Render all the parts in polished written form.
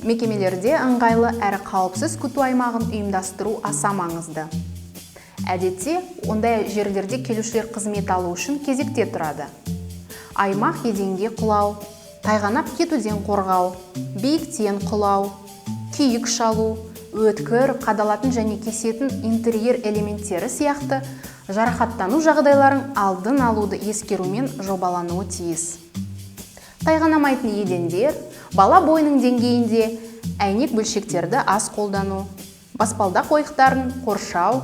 Мекемелерде ыңғайлы әрі қауіпсіз күту аймағын ұйымдастыру аса маңызды. Әдетте, ондай жерлерде келушілер қызмет алу үшін кезекте тұрады. Аймақ еденге құлау, тайғанап кетуден қорғау, биіктен құлау, күйік шалу, өткір, қадалатын және кесетін интерьер элементтері сияқты жарақаттану жағдайларын алдын алуды ескерумен жобалануы тиіс. Тайғанамайтын едендер, бала бойының деңгейінде әйнек бөлшектерді аз қолдану, баспалдақ ойықтарын қоршау,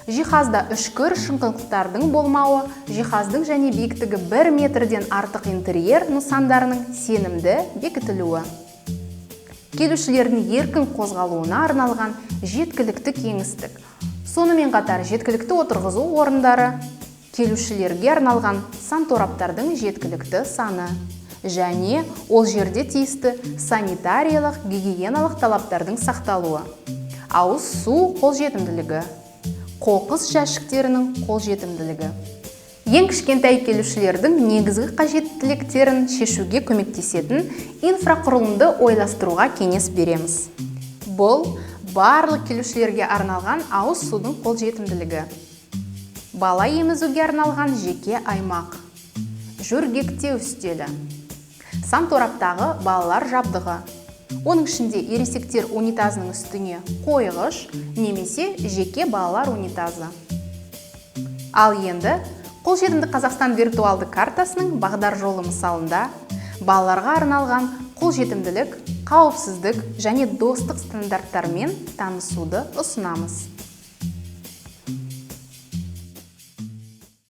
жиһазда үшкір шыңқылықтардың болмауы, жиһаздың және биіктігі 1 метрден артық интерьер нысандарының сенімді бекітілуі. Келушілердің еркін қозғалуына арналған жеткілікті кеңістік, сонымен қатар жеткілікті отырғызу орындары, келушілерге арналған сантораптардың жеткілікті саны және ол жерде тиісті санитариялық гигиеналық талаптардың сақталуы, ауыз су қолжетімділігі, қоқыс жәшіктерінің қолжетімділігі. Ең кішкентай келушілердің негізгі қажеттіліктерін шешуге көмектесетін инфрақұрылымды ойластыруға кеңес береміз. Бұл барлық келушілерге арналған ауыз судың қолжетімділігі, бала емізуге арналған жеке аймақ, жөргектеу үстелі, сантораптағы балалар жабдығы, оның ішінде ересектер унитазының үстіне қойғыш немесе жеке балалар унитазы. Ал енді қолжетімді Қазақстан виртуалды картасының бағдар жолы мысалында балаларға арналған қолжетімділік, қауіпсіздік және достық стандарттарымен танысуды ұсынамыз.